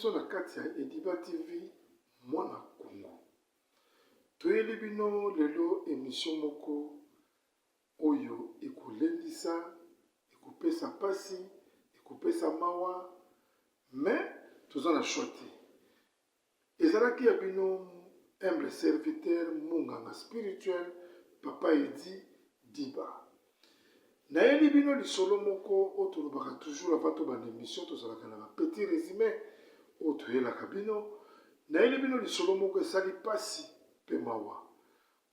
biso na kati ya Ediba TV mwana Congo. Toyeli bino lelo emission moko oyo ekolendisa, ekopesa pasi, ekopesa mawa, mais toza na choix te. Ezalaki ya bino humble serviteur munganga spirituel papa Eddy Diba. Nayeli bino lisolo moko oyo tolobaka toujours avant tobanda emission tozalaka na ba petit resume oyo toyelaka bino. Nayeli bino lisolo moko esali pasi pe mawa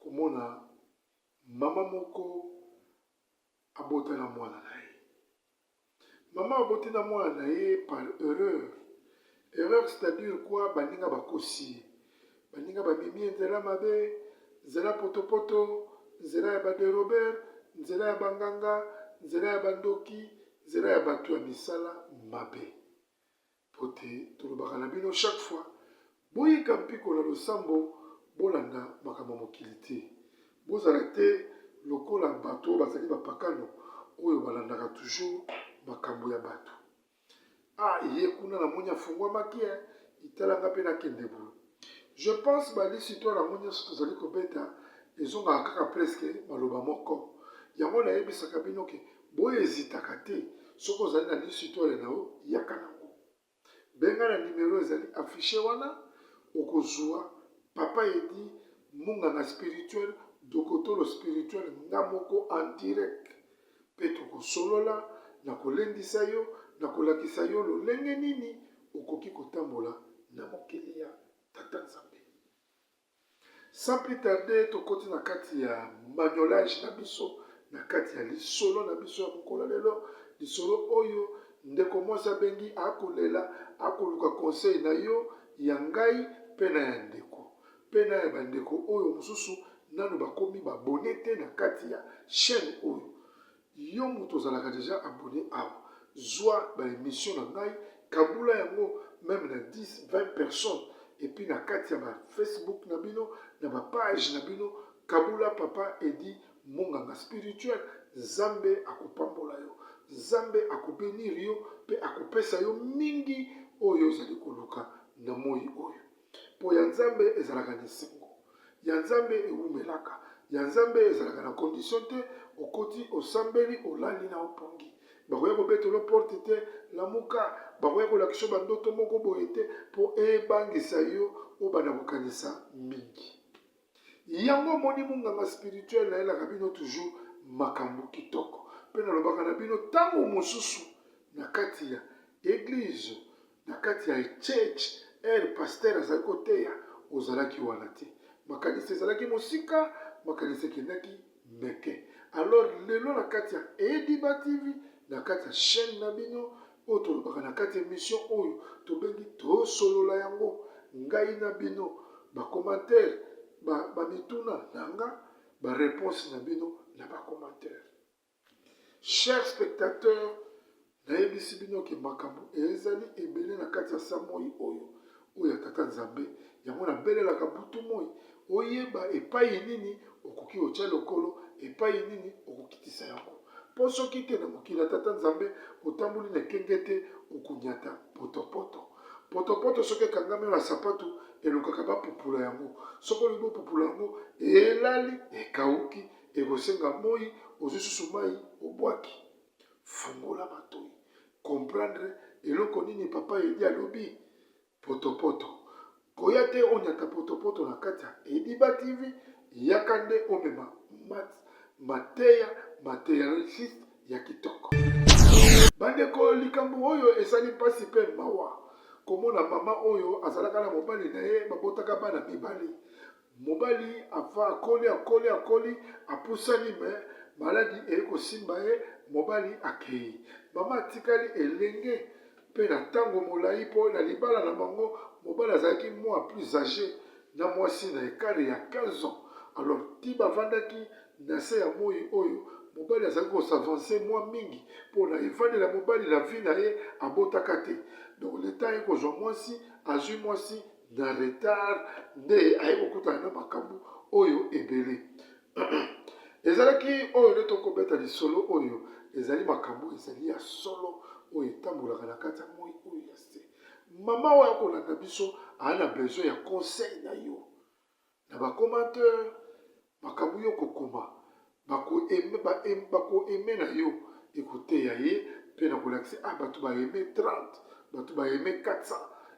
komona mama moko abota na mwana na ye. Mama aboti na mwana na ye par erreur. Erreur c'est-à-dire quoi? Baninga bakosi ye. Baninga bamemi ye nzela mabe, nzela potopoto, nzela ya ba derobeur, nzela ya banganga, nzela ya bandoki, nzela ya bato ya misala mabe. Mpo te tolobaka na bino chaque fois, boyika mpiko na losambo, bolanda makambo ya mokili te. Bozala te lokola bato oyo bazali bapakano, oyo balandaka toujours makambo ya bato. Ah, ye kuna namoni afungwamaki, eh, itala nga mpe nakende boye. Je pense ba lisitware yango nyonso tozali kobeta ezongaka kaka presque maloba moko. Yango nayebisaka bino ke Bo hesitaka te soki ozali na lisitwale na yo yaka nango. Benga na numero ezali affiche wana okozua papa Eddy munganga spirituel dokotolo spirituel nga moko en direct pe tokosolola na kolendisa yo na kolakisa yo lolenge nini okoki kotambola na mokili ya tata Nzambe. Sans plus tarder, tokoti na kati ya maniolage na biso, na kati ya lisolo na biso ya mokolo ya lelo. Lisolo oyo ndeko mwasi abengi akolela, akoluka conseil na yo, ya ngai mpe na ya ndeko mpe na ya bandeko oyo mosusu nanu bakomi ba abonne te na kati ya chaîne oyo. Yo mutu ozalaka dejà abonne awa zua ba emission na ngai kabula yango meme na 10 20 personnes et puis na kati ya ba Facebook na bino na ba page na bino kabula papa Eddy monganga spirituel Nzambe akopambola yo Nzambe ako benir yo pe akopesa yo mingi oyo ozali koluka na moyi oyo. Po ya Nzambe ezalaka na esengo. Ya Nzambe ewumelaka. Ya Nzambe ezalaka na condition te, okoti, osambeli, olali na opongi. Bakoya kobetela yo porte te, lamuka, bakoya kolakisa yo ba ndoto moko boye te po ebangisa yo obanda kokanisa mingi. Yango omoni munganga spirituel nayelaka bino toujours makambo kitoko. Pe nalobaka na bino tango mosusu na kati ya eglise Na kati ya church, heure pasteur azali koteya, ozalaki wana te. Makanisi ezalaki mosika, makanisi ekendaki meke. Alors lelo na kati ya Ediba TV, na kati ya chaîne na bino, oyo tolobaka na kati ya emission oyo tobengi tosolola yango, ngai na bino, ba commentaires, ba, ba mituna na nga, ba reponses na bino na ba commentaires. Chers spectateurs, nayebisi bino ke makambo ezali ebele na kati ya sa moi oyo, oyo ya Tata Nzambe. Yango nabelelaka butu moi, oyeba epai nini okoki kotya lokolo, epai nini okokitisa yango. Mpo soki te na mokili ya Tata Nzambe, otamboli na ekenge te, okonyata potopoto. Potopoto soki ekangami na sapatu, elukaka bapupula yango. Soki olingi opupula yango, elali, ekauki. Ekosenga moi, ozwi susu mai obwaki. Fungola matoyi, comprendre eloko nini papa Eddy alobi. Potopoto. Koya te onyata potopoto na kati ya Ediba TV, yaka nde omema mat, mateya materialiste ya kitoko. Bandeko, likambo oyo esali mpasi mpe mawa komona mama oyo azalaka na mobali na ye babotaka bana mibale. Mobali ava akoli akoli akoli apusani mais maladi eye kosimba ye mobali akeyi. Mama atikali elenge pe na tango molayi po na libala na bango mobali azalaki mua plus age na mwasi na ecart ya 15 ans alors ti bavandaki na se ya moyi oyo mobali azalaki ko s'avancer mua mingi po na evandeli ya mobali na vie na ye abotaka te donc le temps aye kozua mwasi azui mwasi na retard nde aye kokutana na makambo oyo ebele ezalaki oyo nde tokobeta lisolo oyo ezali makambo ezali ya solo oyo etambolaka na kati ya moi oyo ya se. Mama oyo akolanda biso aa na besoin ya conseil na yo na ba commentaire makambo yo okokoma bako aime ba bako aime na yo ekoteya ye mpe na kolakisa ah bato ba aime 30 bato ba aime 400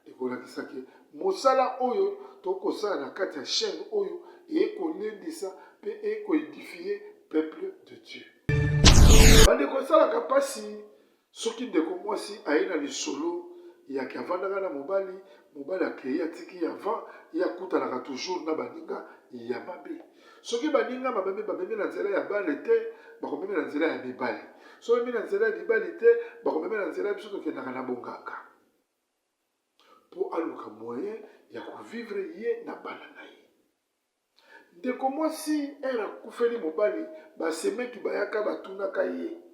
ekolakisa ke mosala oyo tokosala na kati ya chaîne oyo ekolendisa mpe ekoedifie peuple de Dieu. Bandeko esalaka mpasi Soki ndeko mwasi aye na lisolo ya ke avandaka na mobali, mobali akeyi atiki ye avant, ye akutanaka toujours na baninga ya mabe. Soki baninga mabe bamemi na nzela ya bale te, bakomemi na nzela ya mibali. Soki bamemi na nzela ya mibali te, bakomemi na nzela biso tokendaka na bonganga. Po aluka moyen ya ko vivre ye na bana na ye. Ndeko mwasi heure akufeli mobali ba semeki bayaka batunaka ye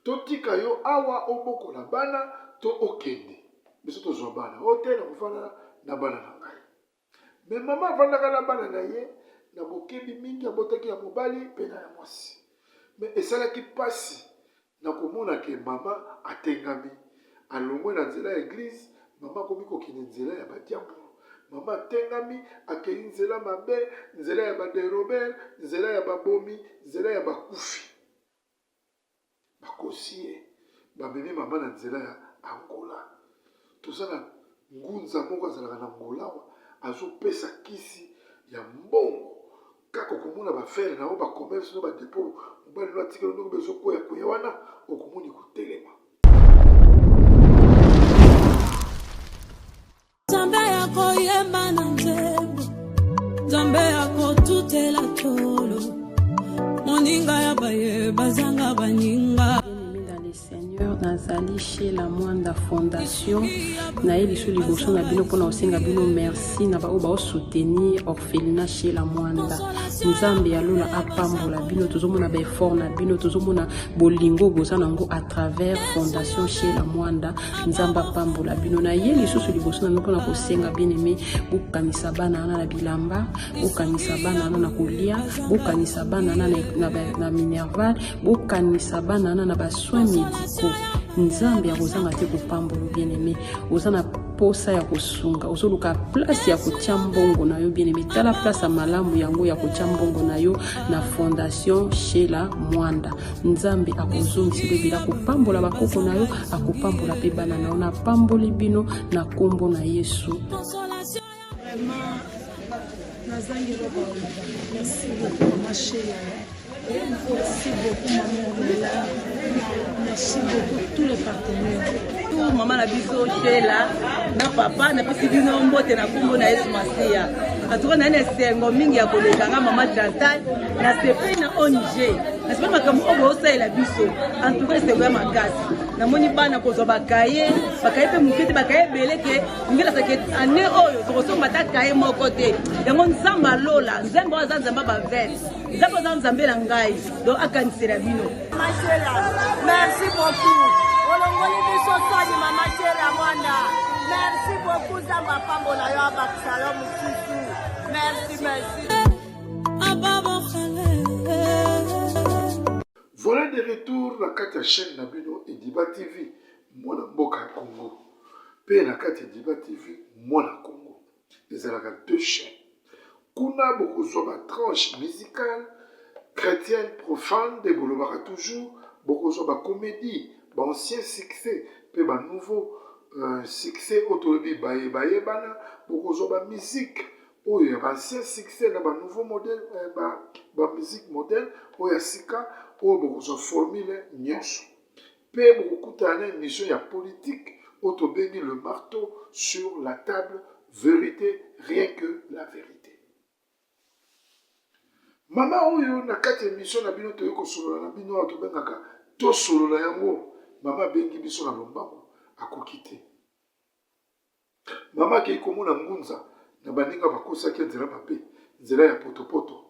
totika yo awa obokola bana to okende biso tozwa bana o te nakofanda na bana na ngai me mama avandaka na bana na ye na bokebi mingi abotaki ya mobali mpe na ya mwasi me esalaki mpasi Na komona ke mama atengami, alongwe na nzela ya eglise, mama akomi kokende nzela ya ba diabulu. Mama atengami, akeyi nzela mabe, nzela ya ba derober, nzela ya babomi, nzela ya bakufi. Bakosi ye, bamemi mama na nzela ya Angola. Toza na ngunza moko azalaka na Angola awa, azopesa kisi ya mbongo Kaka okomona ba fer na yo ba commerce no ba depot mobali no atikeli ndenge bezo kweya kweya wana okomona ekotelema. Nzambe ya koyemba na nzembo, Nzambe ya kotutela tolo, moninga ya baye bazanga baninga. Seigneur nazali chez la Mwanda Fondation naye lisu liboso na bino mpona kosenga bino merci na baoyo baosoutenir orphelinat chez la Mwanda. Nzambe ya lola apambola bino, tozomona baeffort na bino, tozomona bolingo boza nango à travers fondation chez la Mwanda. Nzambe apambola bino. Naye lisusu liboso na bino mpona kosenga bien aimé, bokanisa bana wana na bilamba, bokanisa bana wana na kolia, bokanisa bana wana na, na, na minerval bokanisa bana wana na basoin médicaux nzambe akozanga te kopambola bien aimé oza na posa ya kosunga ozoluka place ya kotia mbongo na yo bien aimé tala place ya malamu yango ya kotia mbongo na yo na fondation shela mwanda nzambe akozongisa ebele akopambola bakoko na yo akopambola mpe bana na yo napamboli bino na nkombo na yesu Vraiment, nazangi eloko ya koloba. Merci beaucoup mama Sheila. Merci beaucoup maman Ornella. Merci beaucoup tous les partenaires. Tout mama na biso Sheila na papa napesi bino mbote na nkombo na Yesu Masiya. Atuka na esengo mingi ya koleka nga mama Chantal na sepeli na ONG. Na sepeli makambo oyo bosalela biso. En tout cas esengo ya makasi. Namoni bana kozwa bakaye, bakaye mpe moke te, bakaye ebele ke ngelasa ke année oyo tokosomba ata kaye moko te yango nzambe alola nzambe oyo aza nzambe ya bavele nzambe aza nzambe na ngai donc akanisela bino Mashela, merci beaucoup. Olongoli biso soni mama Shela Mwanda. Merci beaucoup Nzambe apambola yo abakisa yo mosusu. Merci, merci. Voilà de retour na kati ya chaîne na bino Ediba TV mwana mboka ya Congo pe na kati ya Ediba TV mwana Congo ezalaka deux chaînes kuna bokozwa ba tranche musicale chrétienne profane nde bolobaka toujours bokozwa ba comédie ba ancien succès pe ba nouveau euh, succès oyo tolobi baye bayebana bokozwa ba musique oyo ya ba ancien succès na ba nouveau modèle eh, ba, ba musique modèle oyo ya sika oyo bokozwa formule nyonso mpe bokokutana na émission ya politique oyo tobengi le marteau sur la table vérité rien que la vérité mama oyo na kati ya émission na bino toyei kosolola na bino awa tobengaka tosolola yango mama abengi biso na lombango akoki te Mama akei komona ngunza na baninga bakosaki ye nzela mabe, nzela ya potopoto.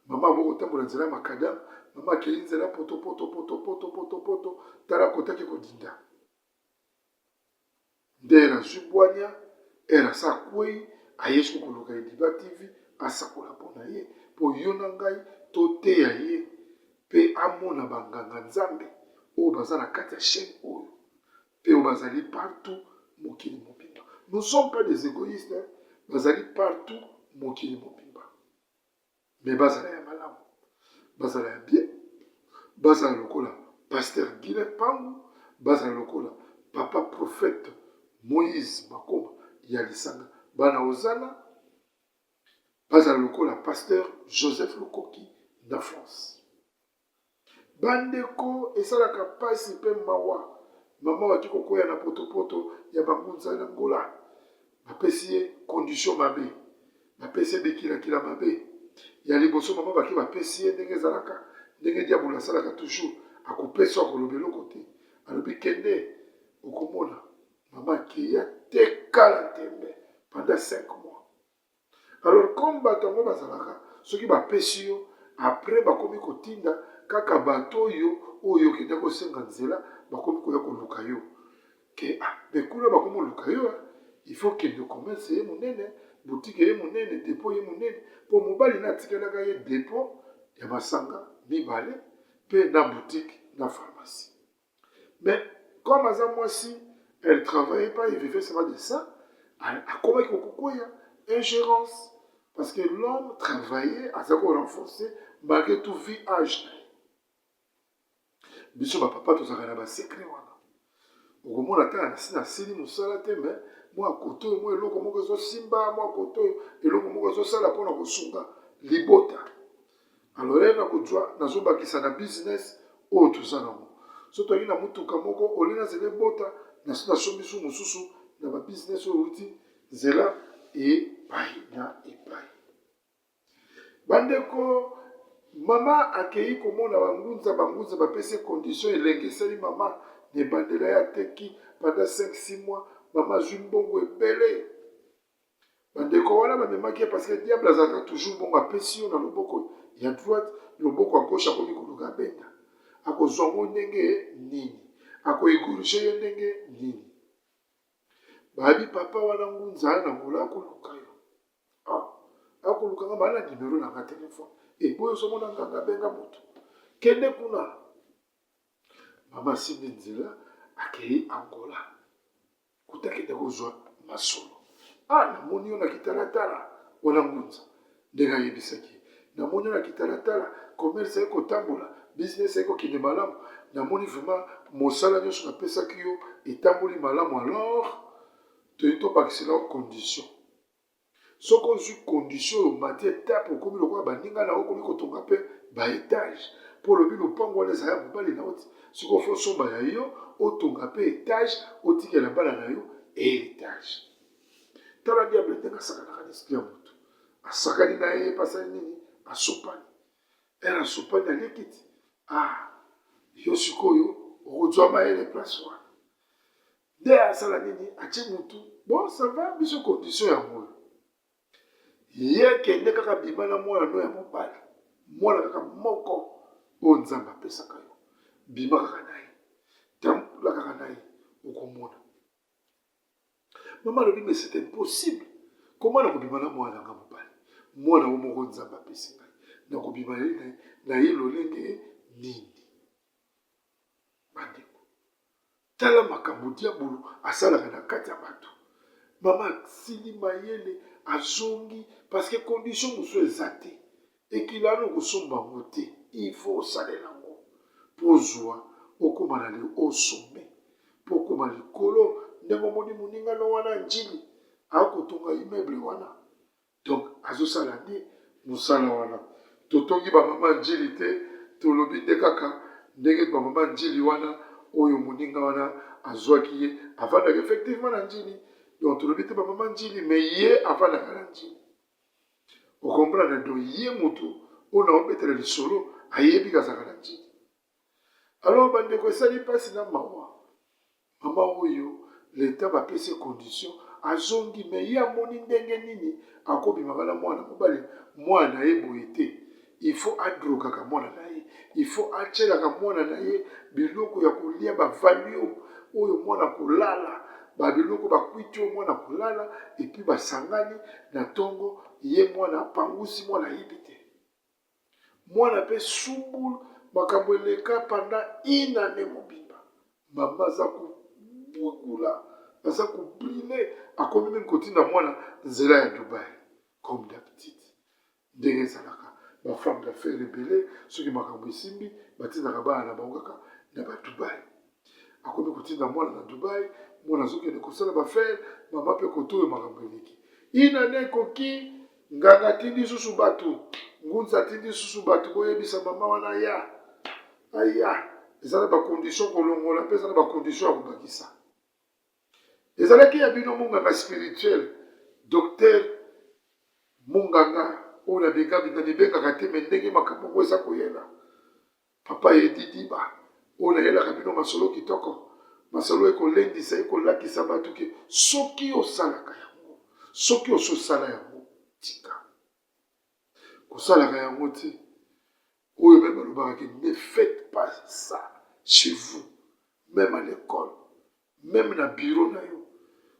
Mama aboyi kotambola nzela ya makadam. Mama akei nzela potopoto, potopoto, potopoto, tala akotaki kodinda. Nde ere azwi bwania, ere asa akwei, aye soki koluka Ediba TV asakola mpo na ye, mpo yo na ngai toteya ye mpe amona banganga Nzambe oyo baza na kati ya chaine oyo. Mpe oyo bazali partout mokili mobimba. Nous sommes pas des egoïstes, hein. Bazali partout mokili mobimba. Mais bazala ya malamu, bazala ya bien, bazala lokola pasteur Guilain Pangu, bazala lokola papa prophète Moïse Makoma ya lisanga bana Ozana, bazala lokola pasteur Joseph Lukoki na France. Bandeko esalaka pasi pe mawa maman baki kokweya na potopoto ya ba ngunza na Angola bapesi ye condition mabe bapesi ye bikilakila mabe ya liboso maman baki bapesi ye ndenge ezalaka ndenge diabolo asalaka toujours akopesa akoloba eloko te alobi kende okomona mama akeyi atekala ntembe pendant 5 mois. Alors comme bato yango bazalaka soki bapesi yo après bakomi kotinda kaka bato oyo oyo okenda kosenga nzela bakomi koya koluka yo ke ah mais kuna bakomi koluka yo il faut kende commerce ye monene boutique ye monene depot ye monene mpo mobali na atikelaka ye depot ya masanga mibale mpe na boutique na pharmacie. Mais comme aza mwasi, elle travaillait pas, il vivait seulement de ça, akomaki kokokwea ingérence parce que l'homme travaillait aza ko renforcer malgré tout vie âge na ye. Biso ba papa tozalaka na ba secret wana. Okomona ata nasi nasili mosala te mais mwa kote oyo mwa eloko moko ezosimba mwa kote oyo eloko moko ezosala mpona kosunga libota. Alors ye nakozwa nazobakisa na business oyo toza nango. Soki toyaki na motuka moko olie nazela ebota nasi nasombi su mosusu na ba business oyo euti nzela epai na epai. Bandeko, mama akei komona bangunza, bangunza bapesi ye condition elengi esali mama na ebandela ye ateki pendant 5 6 mois mama azwi mbongo ebele. Bandeko wana bamemaki ye parce que diable azalaka toujours bongo, apesi yo na loboko ya droite, loboko ya gauche akomi koluka abenda. Akozwa yango ndenge nini? Ako égorger yo ndenge nini? Bayebi papa wana ngunza na ngola akoluka yo. Ah, akoluka nga bana numero na nga telefone. E boyo ozomona nganga abenga moto. Kende kuna. Mama asimbi nzela akei Angola. Kuta kende kozwa masolo. Ah, namoni yo na kitalatala wana ngunza. Ndenge ayebisaki ye. Namoni yo na kitalatala, commerce eye kotambola, business eye kokende malamu. Namoni vraiment mosala nyonso napesaki yo etamboli malamu alors toyei tobakisela yo condition. Soki ozwi condition oyo omati etape okomi lokola baninga na yo okomi kotonga mpe ba etage mpo olobi lopango wana ezali ya mobali na yo ti sikoyo fo osomba ya yo otonga mpe etage otikela bana na yo heritage. Tala diable ndenge asakanaka na esprit ya moto, asakani na ye pasali nini asopani ere asopani aleki ti ah yo sikoyo okozwa mayele place wana Nde asala nini atie mutu bon ça va biso condition yango oyo ye kende kaka bima na mwana no ya mobali mwana kaka moko oyo nzambe apesaka yo bima kaka na ye tambola kaka na ye okomona mama alobi mais c'est impossible koma nakobima na mwana nanga mobali mwana wo moko nzambe apesi ngai nakobima na ye lolenge nini Bandeko, tala makambo diabolo asalaka na kati ya bato. Mama asili mayele, azongi parce que condition mosusu eza te. Ekila wana okosomba yango te, il faut osalela yango mpo ozwa okoma na le haut sommet, mpo okoma likolo ndenge omoni moninga no wana Ndjili akotonga immeuble wana. Donc azosala nde mosala wana. Totongi ba mama Ndjili te, tolobi nde kaka ndenge ba mama Ndjili wana oyo moninga wana azwaki ye avandaka effectivement na Ndjili. Donc tolobi te ba mama Ndjili mais ye avandaka na Ndjili. O comprendre? Donc ye mutu oyo naobetela lisolo ayebi kazalaka na Ndjili. Alors bandeko esali mpasi na mawa. Mama oyo l'etat bapesi ye condition azongi mais ye amoni ndenge nini akobimaka na mwana mobali mwana na ye boye te il faut adrogaka mwana na ye il faut atielaka mwana na ye biloko ya kolia ba valium oyo mwana kolala ba biloko bakwiti oyo mwana kolala epuis basangani na ntongo ye mwana apangusi mwana ayebi te Mwana pe sumbul makambo eleka pendant une annee mobimba mama aza kobugula. Aza ko briller, akomi meme kotinda mwana nzela ya Dubaï comme d'habitude. Ndenge ezalaka, ba femmes d'affaires ebele soki makambo esimbi batindaka bana na bango kaka na ba Dubaï. Akomi kotinda mwana na Dubaï, mwana azokende kosala ba affaires, mama pe kote oyo makambo eleki. Une année ekoki, nganga atindi susu bato, ngunza atindi susu bato, boyebisa mama wana aya. Aya, eza na ba conditions kolongola pe eza na ba conditions ya kobakisa. Ezalaki ya bino monganga spirituel, docteur monganga oyo nabenga namibengaka te me ndenge makambo yango eza koyela papa Edi Diba oyo nayelaka bino masolo kitoko masolo ekolendisa ekolakisa bato ke soki osalaka yango soki ososala yango tika kosalaka yango te oyo meme balobaka ke ne faites pas ça chez vous meme à l'école meme na bureau na yo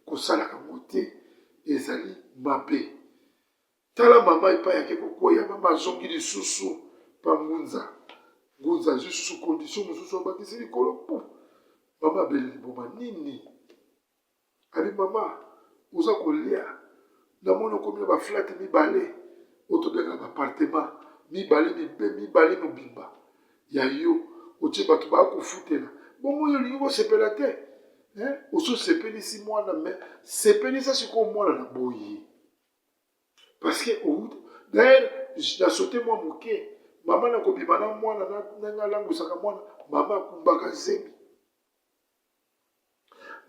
kosalaka yango te ezali mabe tala mama epai ake kokweya mama azongi lisusu pa ngunza ngunza azwi susu condition mosusu abakisi likolo po mama abeli liboma nini Abi mama oza kolia namoni okomi na ba flat mibale oyo tobengaka ba appartement mibale mibe mibale mobimba ya yo otie bato baya kofutela bongo yo olingi kosepela te eh? Osi osepelisi mwana me sepelisa sikoyo mwana na boye parce que d'ailleurs na saute mwa moke mama na kobima na mwana ndenge alangwisaka mwana mama akumbaka zemi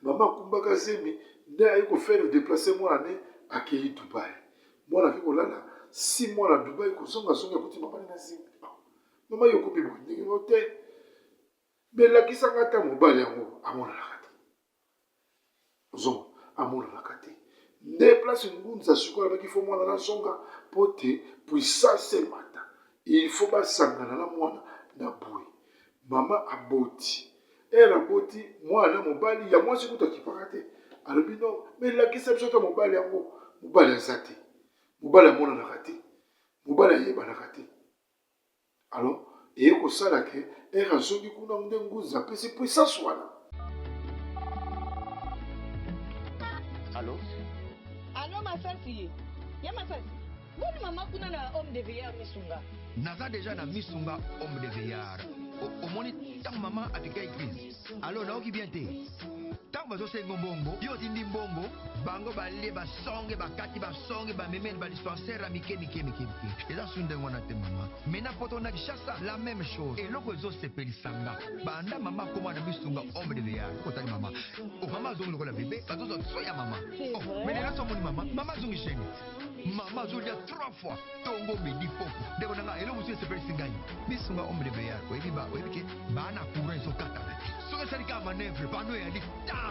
Mama akumbaka zemi nde aye ko faire deplacer mwana ne akeyi Dubaï. Mwana ake kolala 6 mois na Dubaï kozonga azongi akuti mama ne na zemi. Ah, mama yo okomi boye ndenge ngo te. Mais lakisa nga ata mobali yango amonanaka te. Ozonga amonanaka te. Nde place ngunza sikoyo alobaki fo mwana nazonga mpo te puissance emata. Il faut basangana na mwana na boye. Mama aboti Heure aboti mwana na mobali ya mwasi kutu akipaka te alobi non mais lakisa biso ata mobali yango mobali aza te mobali amonanaka te mobali ayebanaka te alors eye kosala ke heure azongi kuna nde ngunza apesi puissance wana. Allo? Allo Masasi, ya Masasi, boni mama kuna na home de veillard Misunga? Naza dejà na Misunga home de veillard. Omoni ntango mama apikaki crise. Allo nayoki bien te. Ntango bazosenga mbongo, yo otindi mbongo, bango balie basonge bakati basonge bamemeli ba dispensaire ya mike mike mike mike. Eza su ndenge wana te mama. Mais na poto na Kinshasa la même chose. Eloko ezosepelisa nga banda mama akoma na Misunga homme de veillard. Otali mama. Oh, mama azongi lokola bebe, bazozwa soin ya mama. Oh, mais lelo so omoni mama, mama azongi chaine. Mama azolia trois fois, tongo, midi, poko. Ndeko na nga, eloko mosusu esepelisi ngai. Misunga homme de veillard, oyebi ba, oyebi ke ba na courant ezokatana te. Soki esali kaka manœuvre, panneau eyali tan.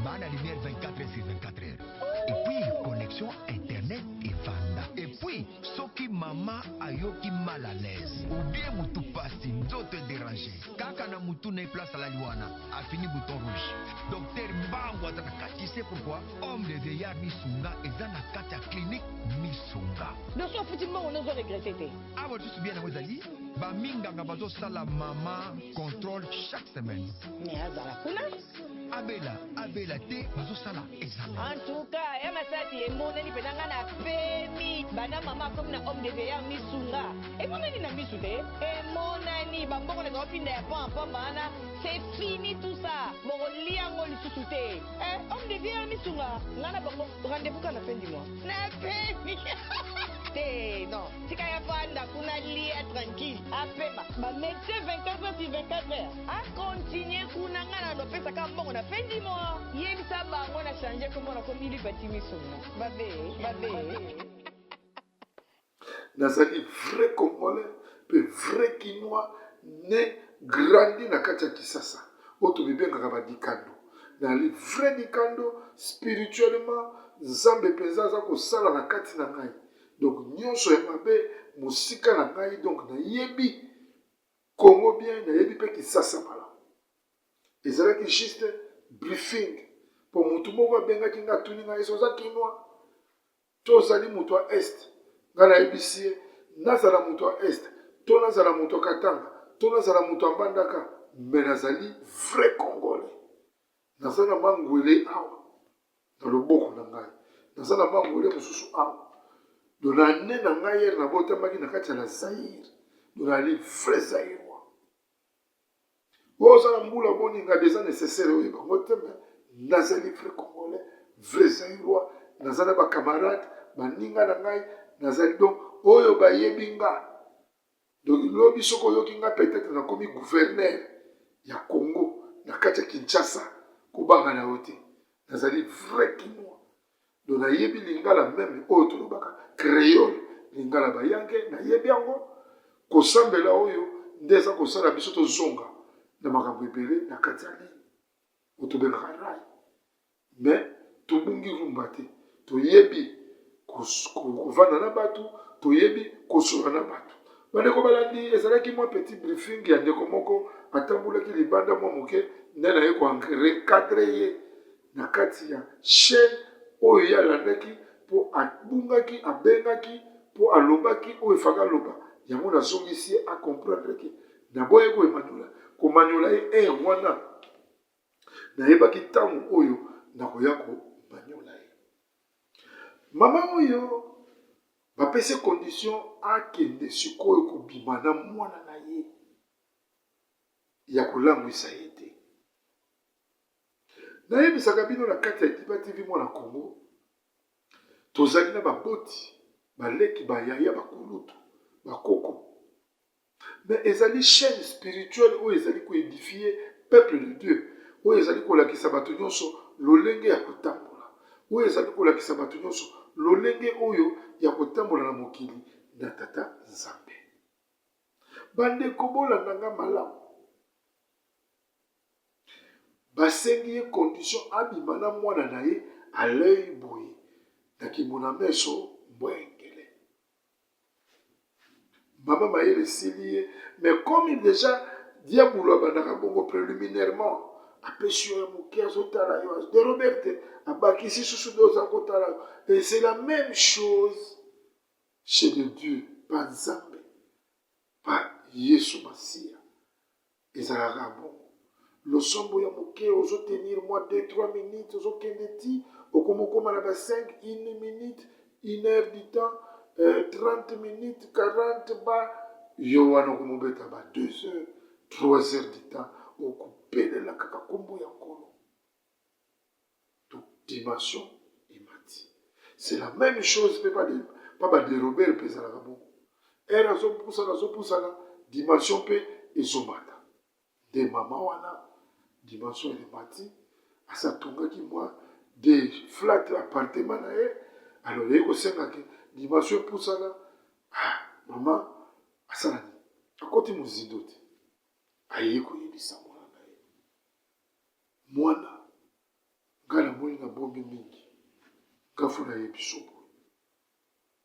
Ba na lumière 24 heures sur 24 heures. Et puis connexion internet evanda. Et puis soki mama ayoki mal à l'aise ou bien mutu pasi, nzoto e déranger, kaka na mutu na ye place alali wana, afini bouton rouge. Docteur mbangu aza na kati. Tu sais pourquoi? Homme de vieillard Misunga eza na kati ya clinique Misunga. Donc soki ofuti mbongo nde ozo regretter te? Awa lisusu bien yango ezali ba minganga bazo sala mama controle chaque semaine. Mais azala kuna. Abela abela te bazo sala examen. En tout cas ya masasi emonani pena nga na pemi banda mama akomi na homme de vieillard misunga emonani na misu te emonani ba mbongo naza kotinda ya pamba pamba wana c'est fini tout ça bokolia yango lisusu te eh homme de vieillard misunga nga na bango rendez-vous kaka na fin du mois na pemi te non tika ya vanda kuna lia tranquille apema ba médecin 24 heures sur 24 heures a continuer kuna nga na lopesa ka mbongo na fin du mois yebisa bango na changer kombo na komi lipa timisunga babe babe. Nazali vrai congolais pe vrai kinois ne grandi na kati ya Kisasa oyo tomibengaka ba dikando. Nazali vrai dikando spirituellement Nzambe penza aza kosala na kati na ngai. Donc nionso ya mabe mosika na ngai donc nayebi Congo bien nayebi pe Kisasa malamu. Ezalaki juste briefing po mutu moko abengaki ngai atuni ngai est-ce oza kinois? To ozali moto ya Est? Ngai nayebisi ye, nazala moto ya Est, to nazala moto ya Katanga, to nazala moto ya Mbandaka, mais nazali vrai Congolais. Naza na mangwele awa. Na loboko na ngai naza na mangwele mosusu awa. Donc na annee na ngai heure nabotamaki na kati ya la Zaïre, donc nazali vrai Zaïrois. Oyo oza na mbula boni ngabi eza necessaire oyeba yango te mais nazali vrai congolais, vrai Zaïrois, naza na ba camarades, baninga na ngai, nazali donc oyo bayebi nga. Donc lobi soki oyoki nga peut-être nakomi gouverneur ya Congo na kati ya Kinshasa, kobanga na yo te. Nazali vrai kinois. Donc nayebi lingala meme oyo tolobaka creole, lingala bayanke, nayebi yango. Kosambela oyo nde eza kosala biso tozonga na makambo ebele na kati ya ligne oyo tobengaka rail. Mais tobungi rumba te, toyebi kovanda na bato, toyebi kosolola na bato. Bandeko balandi, ezalaki mwa petit briefing ya ndeko moko atambolaki libanda mwa moke, nde naye ko recadrer ye na kati ya chaine oyo ye alandaki po abungaki, abengaki po alobaki oyo efaka aloba, yango nazongisi ye a comprendre ke naboyaki koemaniola, komaniola ye heure wana nayebaki ntango oyo nakoya komaniola ye. Mama oyo bapesi condition akende sikoyo kobima na mwana na ye ya kolangwisa ye te. Nayebisaka bino na kati ya Diba TV Mwana Congo, tozali na baboti, baleki, bayaya, bakulutu, bakoko. Mais ezali chaîne spirituelle oyo ezali ko edifier peuple de Dieu, oyo ezali kolakisa bato nyonso lolenge ya kotambola, oyo ezali kolakisa bato nyonso lolenge oyo ya kotambola na mokili na Tata Nzambe. Bandeko bolanda nga malamu. Basengi ye condition abima na mwana na ye à l'oeil boye na kimona meso mbwengele. Mama mayele esili ye mais comme dejà diabulu abandaka bongo preliminairement apesi yo ya moke azotala yo de Robert abakisi susu nde oza kotala yo et c'est la même chose chez le Dieu pa Nzambe pa Yesu Masiya. Ezalaka bongo. Losambo ya moke ozo tenir mwa 2 3 minutes ozo kende ti okomi okoma na ba 5 une minute une heure du temps euh, 30 minutes 40 ba yo wana okomobeta ba 2 heures 3 heures du temps okobelela kaka kombo ya Nkolo. Donc dimension emati. C'est la même chose pe pa ba derobere pe ezalaka bongo. Heure azopusana azopusana dimension pe ezomata. Nde mama wana dimension emati asi atongaki mwa de flat appartement na ye alors eye kosenga ke dimension epusana. Ah, mama asala nini? Akoti mozindo te, aye koyebisa mwana na ye. Mwana nga na moni na bombi mingi nga faut na yebiso boye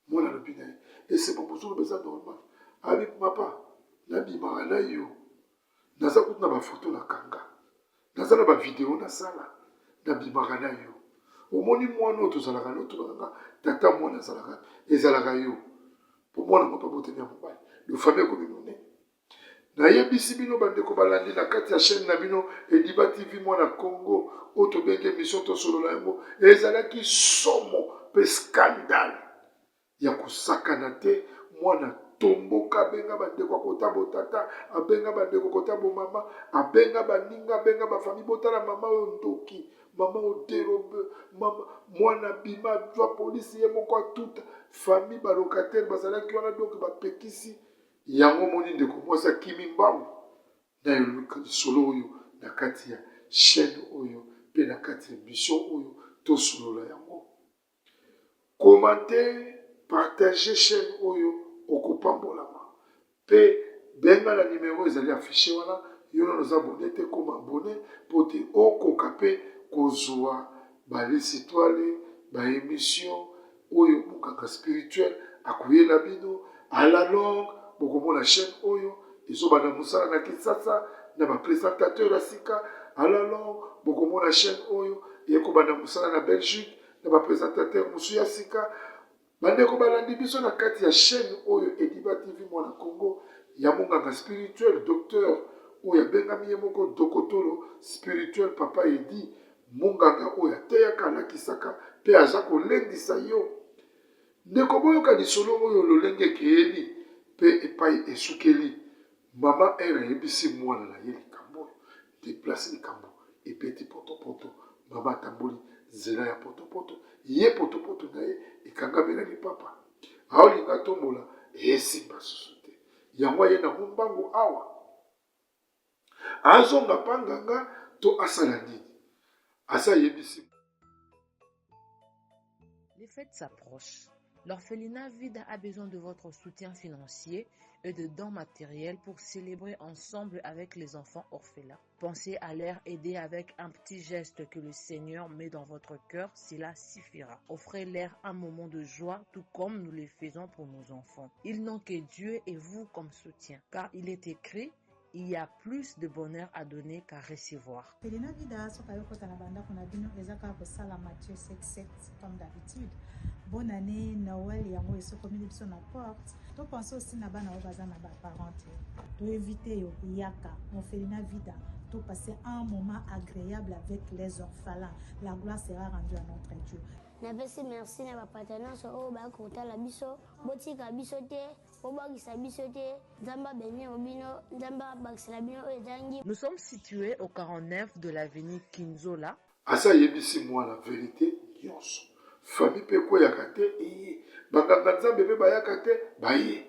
mwana alobi na ye ese mambo ozoloba eza normal abi papa nabimaka na yo naza kutu na bafoto na kanga naza na bavideo nasala nabimaka na yo omoni mwana oyo tozalaka na otunaka nga tata mwana azalaka ezalaka yo mpo mwana ngo mpe abotami ya mobali do famille ekomi monene Nayebisi bino bandeko balandi na kati ya chaine na bino Ediba TV Mwana Congo oyo tobengi emission tosolola yango ezalaki somo pe scandale ya kosakana te mwana tomboka abenga bandeko akota botata abenga bandeko kota bomama abenga baninga abenga bafami botala mama oyo ndoki mama oyo derobe mama mwana bima azwa polisi ye moko atuta famille balocataire bazalaki wana donk bapekisi Yango omoni ndeko mwasi akimi mbangu na lisolo oyo na kati ya chaine oyo pe na kati ya emission oyo tosolola yango. Commente, partager chaine oyo okopambolama pe benga na numero ezali affiche wana yo nanu oza abonne te koma abonne po te okoka pe kozua ba lisitwale, ba emission oyo monganga spirituel akoyela bino à la longue. Bokomona chaîne oyo ezobanda mosala na Kinshasa na ba presentateur ya sika. À la longue bokomona chaîne oyo ekobanda mosala na Belgique na ba presentateur mosusu ya sika. Bandeko balandi biso na kati ya chaîne oyo Ediba TV Mwana Congo ya monganga spirituel docteur oyo abengami ye moko dokotolo spirituel papa Edi. Monganga oyo ateyaka, alakisaka mpe aza kolendisa yo. Ndeko boyoka lisolo oyo lolenge ekeyeli mpe epai esukeli. Mama R ayebisi mwana na ye likambo oyo. Nde place likambo ebeti potopoto. Mama atamboli nzela ya potopoto. Ye potopoto na ye ekangami na lipapa. Aolinga atombola esimba susu te. Yango aye nango mbangu awa. Azonga pa nganga to asala nini? Asi ayebisi. Les fêtes s'approchent. L'orphelinat Vida a besoin de votre soutien financier et de dons matériels pour célébrer ensemble avec les enfants orphelins. Pensez à leur aider avec un petit geste que le Seigneur met dans votre cœur, cela suffira. Offrez-leur un moment de joie, tout comme nous le faisons pour nos enfants. Ils n'ont que Dieu et vous comme soutien, car il est écrit, il y a plus de bonheur à donner qu'à recevoir. Felina Vida soki ayo kota na bandako na bino eza kaka kosala Matthieu 7 7 comme d'habitude. Bonne année Noël yango esokomeli biso na porte. To pense aussi na bana oyo baza na ba parents te. To éviter yo yaka Orphelina Vida to passer un moment agréable avec les orphelins. La gloire sera rendue à notre Dieu. Napesi merci na bapata nyonso oyo bayaki kotala biso. Botika biso te, bobwakisa biso te. Nzambe abenir bino, Nzambe abakisela bino oyo ezangi. Nous sommes situes au 49 de l'avenue Kinzola. Asi ayebisi mwana verite nyonso. Famille pe ekweyaka te eye. Ba nganga nzambe pe bayaka te baye.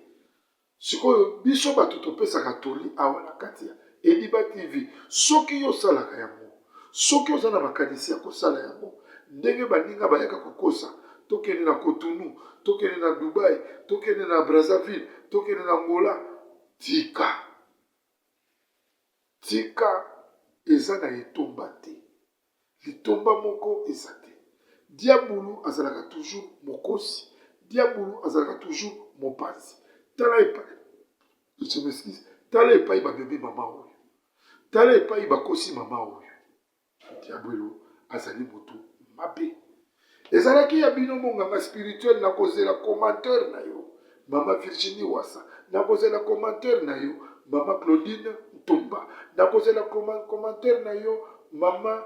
Sikoyo biso batu topesaka toli awa na kati ya Ediba TV soki yo osalaka yango, soki oza na makanisi ya kosala yango, ndenge baninga bayaka kokosa tokende na Cotonou, tokende na Dubai, tokende na Brazzaville, tokende na Angola, tika. Tika eza na etomba te. Litomba moko eza te. Diabulu azalaka toujours mokosi. Diabulu azalaka toujours mopanzi. Tala epai, je m'excuse, tala epai bamemi mama oyo. Tala epai bakosi mama oyo. Diabulu azali motu mabe. Ezalaki ya bino monganga spirituel nakozela commentaire na yo mama Virginie Wassa nakozela commentaire na yo mama Claudine Ntumba nakozela commentaire na yo mama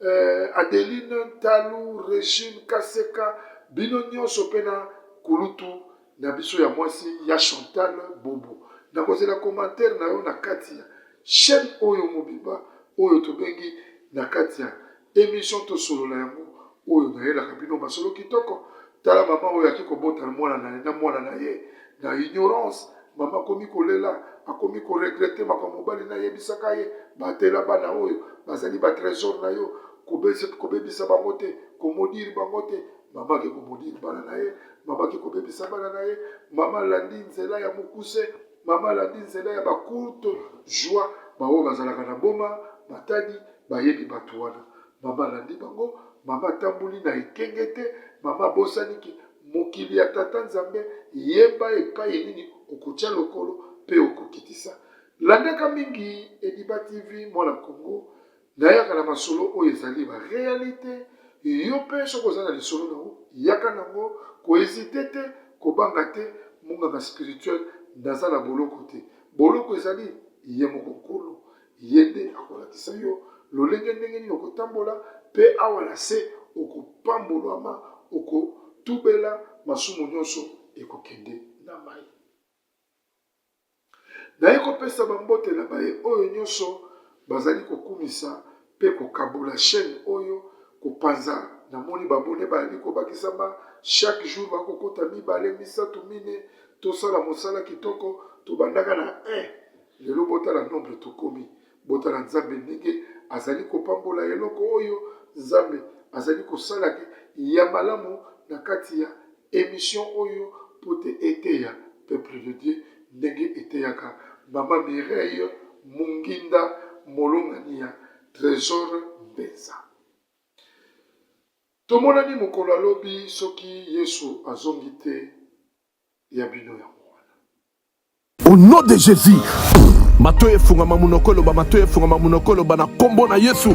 eh, Adeline Ntalu Regine Kaseka bino nyonso mpe na kulutu na biso ya mwasi ya Chantal Bobo nakozela commentaire na yo na kati ya chaîne oyo mobimba oyo tobengi na kati ya Emission tosolola yango oyo nayelaka bino masolo kitoko. Tala mama oyo ake kobota mwana na ye na mwana na ye na ignorance. Mama akomi kolela, akomi ko regretter makambo mobali na ayebisaka ye, batela bana oyo bazali ba tresor na yo, kobebisa bango te, ko maudire bango te. Mama ake ko maudire bana na ye, mama ake kobebisa bana na ye, mama alandi nzela ya mokuse. Mama alandi nzela ya ba courte joie baoyo bazalaka na Boma, Matadi bayebi batu wana. Mama alandi bango, mama atamboli na ekenge te, mama abosani ke mokili ya tata Nzambe yeba epayi nini okotia lokolo pe okokitisa. Landaka mingi Ediba TV mwana Congo Nayaka na masolo oyo ezali ba realite, yo pe soki oza na lisolo na yo yaka nango, ko hesiter te, kobanga te, munganga spirituel naza na boloko te, boloko ezali ye moko nkolo, ye nde akolakisa yo lolenge ndenge nini okotambola pe awa na se okopambolwama, okotubela masumu nionso ekokende na mayi. Naye kopesa ba mbote na baye oyo nyoso bazali kokumisa pe kokabola chaine oyo kopanza namoni ba abonne bazali kobakisama chaque jour bakokota mibale misatu mine tosala mosala kitoko tobandaka na 1 lelo botala nombre tokomi botala nzambe ndenge azali kopambola eloko oyo nzambe azali kosala ya malamu na kati ya Emission oyo po te eteya peuple de Dieu ndenge eteyaka mama Mireille Munginda molongani ya Tresor Mbenza. Tomonani mokolo ya lobi soki Yesu azongi te ya bino yango wana. Au nom de Jesus. Matoyi efungama munoko eloba matoyi efungama munoko eloba na kombo na Yesu.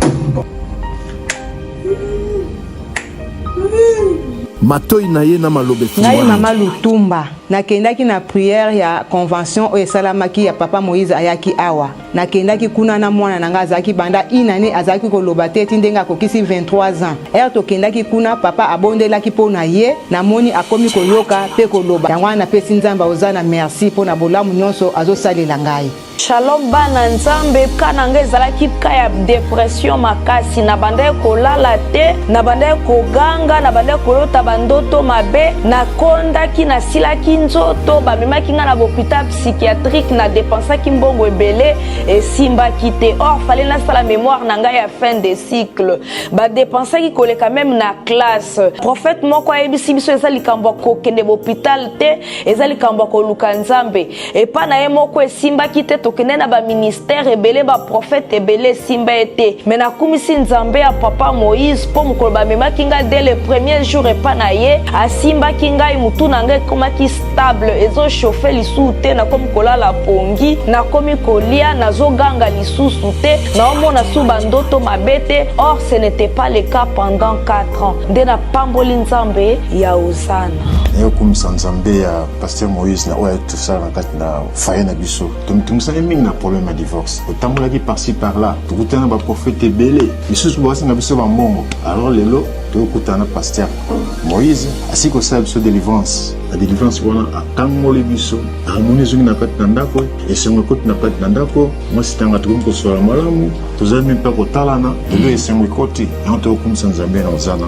Matoi na ye na maloba Ngai efungwami. mama Lutumba nakendaki na prière ya convention oyo esalamaki ya papa Moïse ayaki awa nakendaki kuna na mwana na ngai azalaki banda une année azalaki koloba te ti ndenge akokisi 23 ans heure tokendaki kuna papa abondelaki mpo na ye namoni akomi koyoka mpe koloba yango wana napesi Nzambe ozana merci mpo na bolamu nyonso azosalela ngai. Shalom bana nzambe cas na nga ezalaki cas ya depression makasi na bandaki kolala te na bandaki koganga na bandaki kolota ba ndoto mabe nakondaki nasilaki nzoto bamemaki nga na bopital psychiatrique na depensaki mbongo ebele esimbaki te or fallait nasala memoire na ngai ya fin de cycle ba depensaki koleka meme na classe prophète moko ayebisi biso eza likambo ya kokende bopital te eza likambo ya koluka nzambe Epa na ye moko esimbaki te tokende na ba ministère ebele ba prophète ebele esimba ye te mais nakumisi nzambe ya papa Moïse po mokolo bamemaki ngai dès le premier jour epa na ye asimbaki ngai mutu na ngai ekomaki stable ezo chauffe lisusu te nakomi kolala pongi nakomi kolia nazoganga lisusu te naomona su bandoto mabe te or ce n'était pas le cas pendant 4 ans nde napamboli nzambe ya Hosanna. Nayokumisa nzambe ya Pasteur Moïse na oyo ayaki tosala na kati na foyer na biso tomitungisaki mingi na problème ya divorce totambolaki par-ci par-là tokutana na baprofete ebele misusu basenga biso bambongo alors lelo tokokutana na pasteur Moïse asili kosala biso délivrance na délivrance wana akangoli biso harmonie ezongi na kati na ndako esengo ekoti na kati na ndako mwasi tanga tokomi kosolola malamu tozali mpe kotalana lelo esengo ekoti yango tokokumisa nzambe na ozana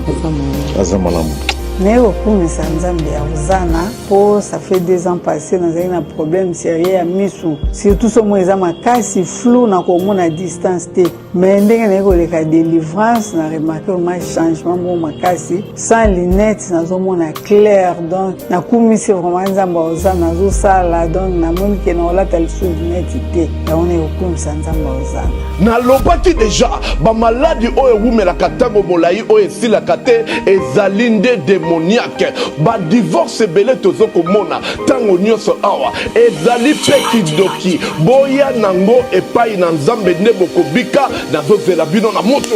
aza malamu Naye kokumisa Nzambe ya Hosanna po ça fait deux ans passé nazali na problème sérieux ya misu surtout somo eza makasi flou na komona distance te mais ndenge naye koleka délivrance na remarque vraiment changement moko makasi sans lunette nazomona clair donc nakumisi vraiment Nzambe ya Hosanna azosala donc namoni ke nakolata lisusu lunette te yango naye kokumisa Nzambe ya Hosanna. Nalobaki deja ba maladi oyo ewumelaka tango molayi oyo esilaka te ezali nde demoniaque. Ba divorce ebele tozo komona tango nionso awa ezali pe kindoki. Boya nango epayi na Nzambe nde bokobika. Nazo zela bino na moto.